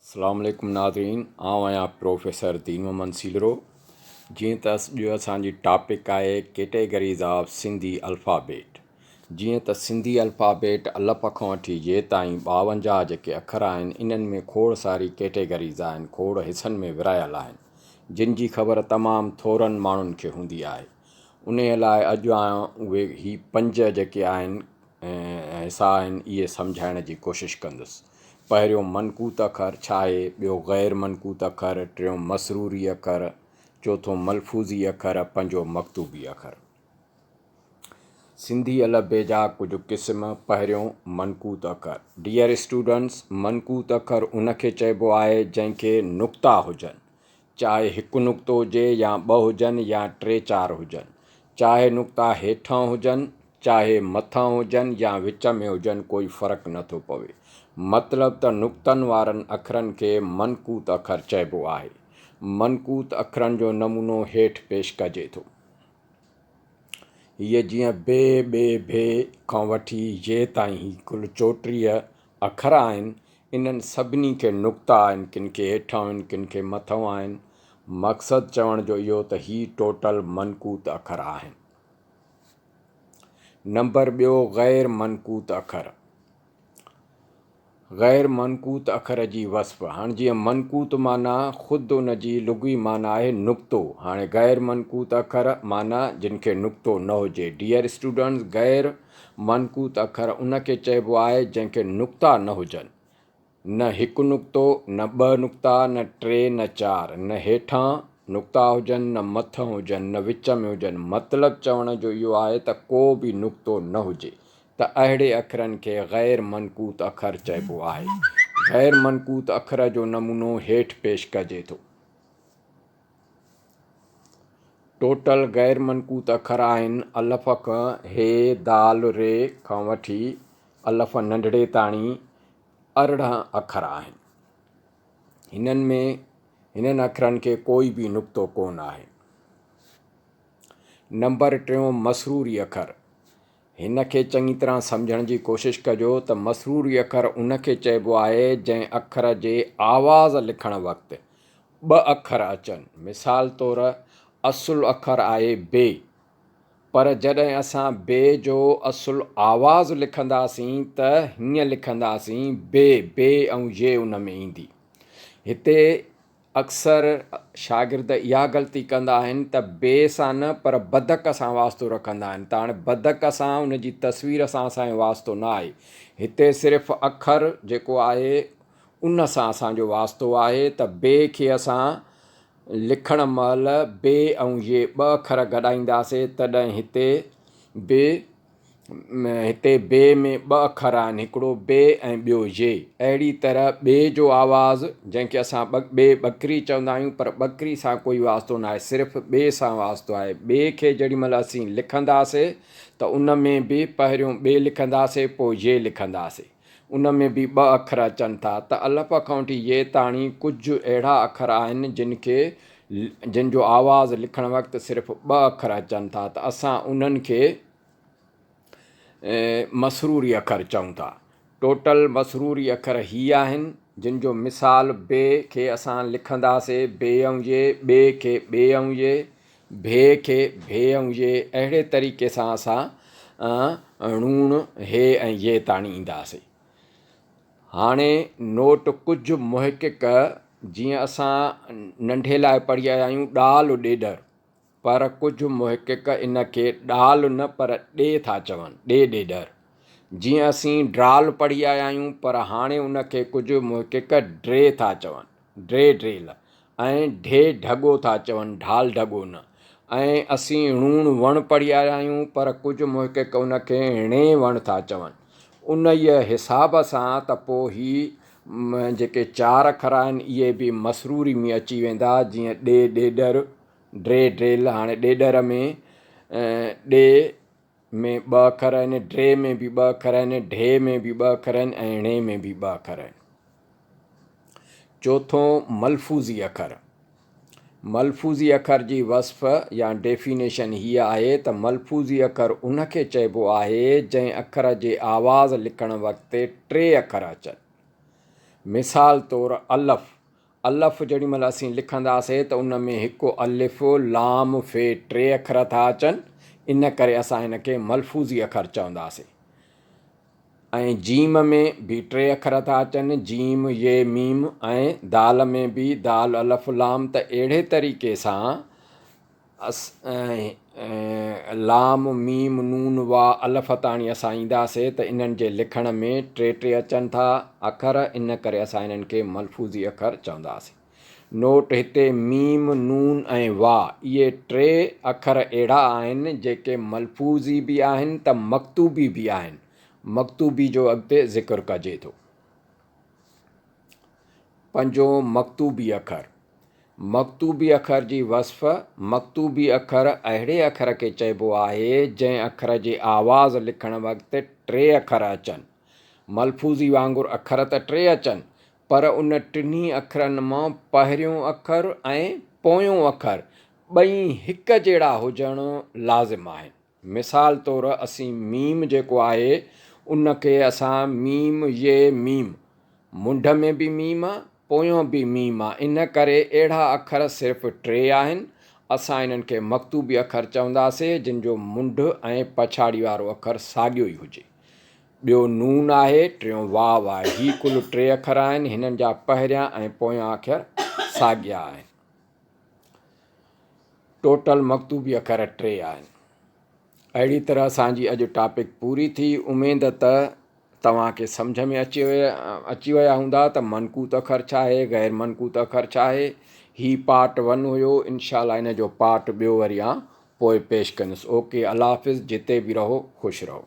اسلام عليڪم ناظرين آئون آهيان پروفيسر دين محمد سيلرو جيئن ته اڄ اسان جي ٽاپڪ آهي ڪيٽيگريز آف سنڌي الفابيٽ جيئن ته سنڌي الفابيٽ الف کان وٺي ي تائين 52 جيڪي اکر آهن انهن ۾ کوڙ ساري ڪيٽيگريز آهن کوڙ حصن ۾ ورهايل آهن جن جي خبر تمام ٿورن ماڻهن کي هوندي آهي انهي لاء اڄ آئون اهي هي پنج جيڪي آهن حصا آهن اهي سمجهائڻ جي ڪوشش ڪندس. پهريون منقوط اکر ڇا آهي، ٻيو غير منقوط اکر، ٽيون مسروري اکر، چوٿون ملفوظي اکر، پنجون مڪتوبي اکر. سنڌي الف-بي جا ڪجهه قسم، پهريون منقوط اکر. ڊيئر اسٽوڊنٽس، منقوط اکر ان کي چئبو آهي جنهن کي نقطا هجن. چاهي هڪ نقطو هجي يا ٻه هجن يا ٽي چار هجن، چاهي نقطا هيٺان هجن، چاهي مٿان هجن يا وچ ۾ هجن ڪوئي فرق نه ٿو پوي. مطلب ته نقطن وارن اکرن کي منقوط اکر چئبو آهي. منقوط اکرن جو نمونو هيٺ پيش ڪجي ٿو. هيء جيئن بي، ٻي، ڀي کان وٺي ي تائين هي ڪل 34 اکر آهن، انهن سڀني کي نقطا آهن، ڪن کي هيٺان آهن، ڪن کي مٿئون آهن. مقصد چوڻ جو اهو ته هي ٽوٽل منقوط اکر آهن. نمبر ٻيو غير منقوط اکر. غير منقوط اکر جي وصف، هاڻ جيئن منقوط معنيٰ خود ان جي لغوي معنيٰ آهي نقطو، هاڻي غير منقوط اکر معنيٰ جن کي نقطو نه هجي. ڊيئر اسٽوڊنٽس غير منقوط اکر ان کي چئبو آهي جنهن کي نقطا نه هجن. نه هڪ نقطو، نه ٻه نقطا، نه ٽي، نه چار، نه هيٺان نقطا هجن، نه مٿان هجن، نه وچ ۾ هجن. مطلب چوڻ جو اهو آهي ته ڪو به نقطو نه هجي ته اهڙي اکرن کي غير منقوط اکر چئبو آهي. غير منقوط اکر جو نمونو هيٺ پيش ڪجي ٿو. ٽوٽل غير منقوط اکر آهن، الف کان هي، دال، ري کان وٺي الف ننڍڙي تاڻي 18 اکر آهن. هنن ۾ هنن اکرن کي ڪوئي به نقطو ڪونه آهي. نمبر ٽيون مسروري اکر. هن کي چڱي طرح سمجهڻ جي ڪوشش ڪجو ته مسروري اکر ان کي چئبو آهي جنهن اکر جي آواز لکڻ وقت ٻه اکر اچن. مثال طور اصل اکر آهي بي پر جڏهن اسان بي جو اصل آواز لکنداسين ته هيئن لکنداسين بي، بي ۽ ي ان ۾ ايندي. هتي اڪثر شاگرد اها غلطي ڪندا آهن ته بي سان نه پر بدڪ سان واسطو رکندا آهن ته هاڻي بدڪ سان ان جي تصوير سان اسان جو واسطو نه آهي. هتي صرف اکر جيڪو آهي ان سان اسان جو واسطو آهي ته بي کي اسان لکڻ مهل بي ۽ ي ٻه اکر گڏائينداسي تڏهن هتي به هتي بي ۾ ٻه اکر آهن هڪڙو بي ۽ ٻيو ي اهڙي طرح ٻي جو آواز جنهن کي اسان ٻي ٻڪري چوندا آهيون پر ٻڪري سان ڪوئي واسطو ناهي صرف ٻي سان واسطو آهي ٻي کي جيڏي مهل اسين لکنداسي ته ان ۾ به پهريون ٻي لکنداسي پوء ي لکنداسي. ان ۾ به ٻه اکر اچن ٿا ته الف کان وٺي ي تاڻي ڪجهه اهڙا اکر آهن جن کي جن جو آواز لکڻ وقت صرف ٻه اکر اچن ٿا ته اسان انهن کي مسروري اکر چئون ٿا. ٽوٽل مسروري اکر هي آهن جن جو مثال بي کي اسان لکنداسي بي ۽ ي، ٻي کي ٻي ۽ ي، ڀي کي ڀي ۽ ي اهڙي طريقي سان اسان ڻوڻ، هي ۽ ي تاڻي اينداسي. هاڻي نوٽ ڪجهه محقق جيئن اسان ننڍي لاء پڙهي آيا آهيون ڏال ڏيڏر پر ڪجهه محقق ان کي ڏال نه پر ڏي ٿا چون، ڏي ڏيڏر. جيئن اسين ڊرال پڙهي آيا آهيون پر هاڻي ان کي ڪجهه محقق ڊري ٿا چون. ڊي ڊريل ۽ ڍي ڍڳو ٿا چون، ڍال ڍڳو نه. ۽ اسين ڻوڻ وڻ پڙهي آيا آهيون، پر ڪجهه محقق ان کي ڻي وڻ ٿا چون. انهيء حساب سان ته پوء هي جيڪي چار اکر آهن، اهي به مسروري ۾ اچي ويندا، جيئن ڏي ڏيڏر، ڊي ڊريل، هاڻي ڏيڏر ۾ ڏي ۾ ٻه اکر آهن، ڊي ۾ به ٻه اکر آهن، ڍي ۾ به ٻه اکر آهن ۽ ڻي ۾ به ٻه اکر آهن. چوٿون ملفوظي اکر. ملفوظي اکر جي وصف يا ڊيفينيشن هيء آهي ته ملفوظي اکر ان کي چئبو آهي جنهن اکر جي آواز لکڻ وقت ٽي اکر اچن. مثال طور الف، الف جيڏي مهل اسين لکنداسي ته ان ۾ هڪ الف، لام، في ٽي اکر ٿا اچن، ان ڪري اسان هن کي ملفوظي اکر چونداسي. ۽ جيم ۾ به ٽي اکر ٿا اچن، جيم، ي، ميم، ۽ دال ۾ به دال، الف، لام ته اهڙي طريقي سان لام، ميم، نون، واء، الف تاڻي اسان اينداسي ته انهن جي لکڻ ۾ ٽي ٽي اچن ٿا اکر، ان ڪري اسان انهن کي ملفوظي اکر چونداسين. نوٽ، هتي ميم، نون ۽ واء اهي ٽي اکر اهڙا آهن جيڪي ملفوظي به آهن ته مڪتوبي به آهن. مڪتوبي جو اڳتي ذڪر ڪجي ٿو. پنجون مڪتوبي اکر، مڪتوبي اکر جي وصف، مڪتوبي اکر اهڙي اکر کي چئبو آهي، جنهن اکر جي آواز لکڻ وقت ٽي اکر اچن. ملفوظي وانگر اکر ته ٽي اچن، پر ان ٽنهي اکرن مان پهريون اکر ۽ پويون اکر ٻئي هڪ جهڙا هجڻ لازم آهن. مثال طور اسين ميم جيڪو آهي ان کي اسان ميم ي ميم منڍ ۾ به ميم آ پويون به ميم آ ان ڪري اهڙا اکر صرف ٽي آهن اسان انهن کي مڪتوبي اکر چونداسي جن جو منڍ ۽ پڇاڙي وارو اکر ساڳيو ئي هجي. ٻيو نون آهي ٽيون واو آهي هي ڪل ٽي اکر آهن هنن جا پهريان ۽ پويان اکر ساڳيا آهن. ٽوٽل مڪتوبي اکر ٽي آهن. اهڙي طرح اسان جي اڄ ٽاپڪ پوري ٿي. اميد ته توهان کي سمجهه ۾ اچي اچي ويا هوندا ته منقوط اکر ڇا آهي غير منقوط اکر ڇا آهي. هي پارٽ ون هيو انشاء الله ان جو پارٽ ٻيو وري آن پوء پيش ڪندس. اوڪي الله حافظ جتي به رهو خوش رهو.